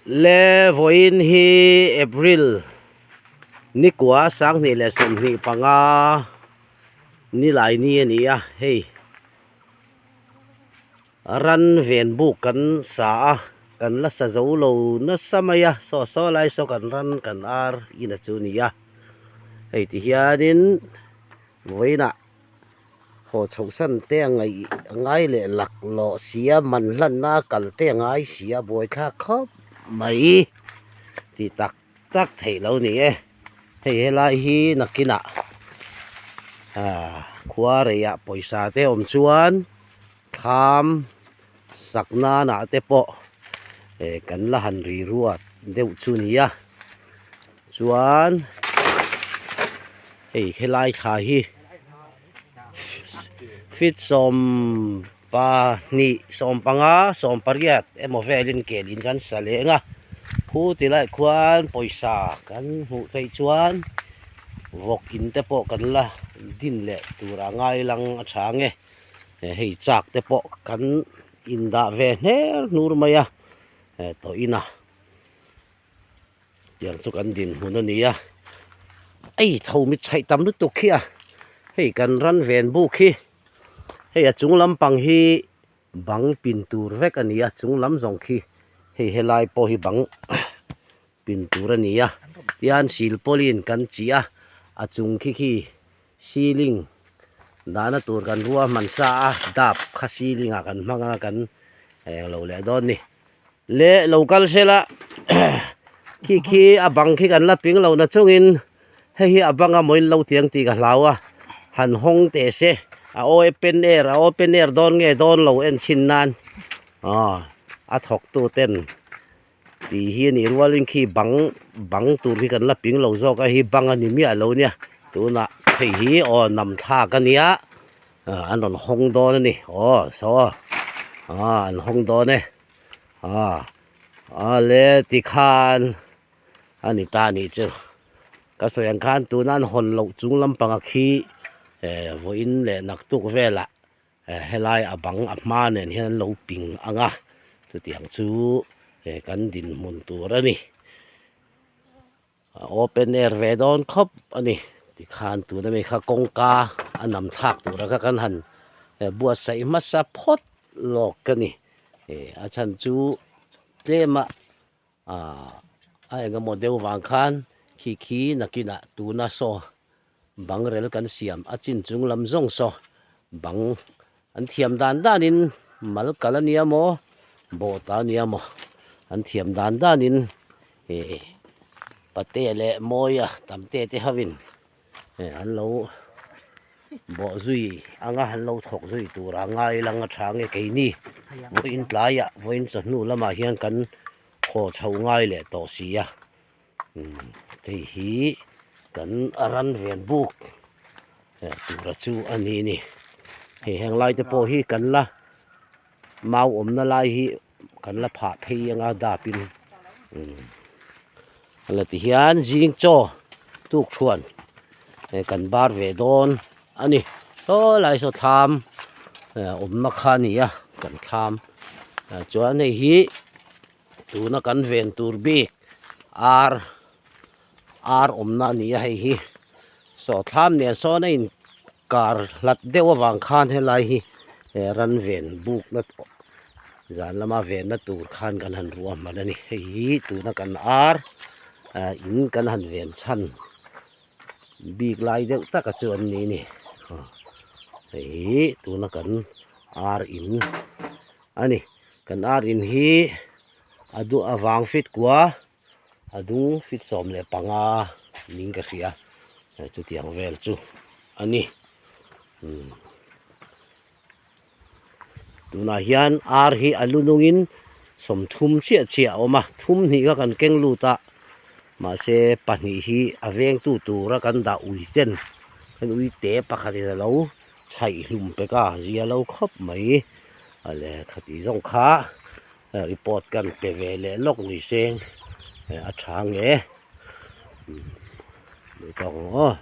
Le vawiin hi April nikua 2025 nilai ni a ni a hei ran ven buk kan sa a kan la sa zo lo nasa mai a saw saw lai saw kan ran kan ar in a chu a ni a hei ti hianin vawiinah. Haw chhoh san te a ngaih a ngai leh lak lawh sia man hlanna a kal te a ngai sia buaithlak khawp mai tih tak tak theih lo ni e hei helai hi nakinah ah khua reiah pawisa te awm chuan thlam sak nanah te pawh eh kan la han ri ruat deuh chu nia chuan hei helai thla hi feet 12 15 18 emaw velin kel in kan sa leng a khu ti laiah khuan pawisa kan hmuh theih chuan vawk in te pawh kan la din leh tur a ngai lang a tha ang e hei chak te pawh kan indah ve hner hnur mai a tawh in a. Tiang chu kan dinhmun a ni a ei tho mi chhaih tam lutuk khi a hei kan ran ven buk hi hei a chung lampang hi bang pin tur vek a ni a chung lam zawng khi hei helai pawh hi bang pin tur a ni a tian silpawlin kan chih a a chung khi khi ceiling dahna tur kan ruahman sa a dap kha ceiling ah kan hmang a kan englo leh dawn a ni. Leh lo kal sela khi khi a bang khi kan la ping lo na chungin hei hi a bang a maw in lo tiang tih ka hlau a han hawng teh se a open air a open air dawn nge dawn lo en chhin nan aw a thawk tu ten tih hi a nih rualin khi bang bang tur hi kan la ping lo zawk a hi bang a ni miah lo nia tunah hei hi aw nam thlak a nia an rawn hawng dawn a ni aw saw aw an hawng dawn e. A a le tikhan a ni ta nih chu ka sawi ang khan tuna an hawn loh chung lampanga khi eh vawiin leh naktuk velah eh helai a bang a hma nen hian an lo ping ang a chutiang chu eh kan dinhmun tur a ni. A open air ve dawn khawp a ni tikhan tuna mi kha kawngka a nam thlak tura kha kan han buatsaih hmasa phawt lawk a ni ih a chhan chu tlem a ahh a eng emaw deuh vang khan khi khi nakinah tuna saw bang rel kan siam a chin chung lam zawng saw bang an thiam dan danin mal kal a nia maw bawh ta a nia maw an thiam dan danin ih pate leh mawia tam te te hovin eh an lo bawh zui anga an lo thawk zui tur a ngai lang a tha nge keini vawiin tlaiah vawiin chawhnu lamah hian kan haw chho ngai leh tawh si a umm hei hi kan ran ven buk tura chu a ni a ni hei heng lai te pawh hi kan la mau awmna lai hi kan la phah phei anga dap in umm la ti hian zing chaw tuk thuan kan bar ve dawn a ni saw lai saw thlam awmna kha a ni a kan thlam chuan hei hi. Tuna kan ven tur bik ar ar awmna a ni a hei hi saw thlam nen sawn a in kar hlat deuh avang khan helai hi eh ran ven bukna zan lama venna tur khan kan han ruahman a ni hei hi tuna kan ar ah in kan han ven chhan bik lai deuh taka chu an ni a ni hei hi tuna kan ar in a ni. Kan ar in hi a duh avang fit kua a dung fit 15 ning ka hria chutiang vel chu a ni umm tunah hian ar hi a lu nungin 30 chiah chiah a awm a thum hnih kha kan keng lut a mahse pahnih hi a vengtu tura kan dah ui ten kan ui te pakhatin a lo chhaih hlum pek a zia lo khawp mai. A lehkha tih zawng kha report kan pe ve leh lawk ni se a tha nge umm duh tawk ang aw.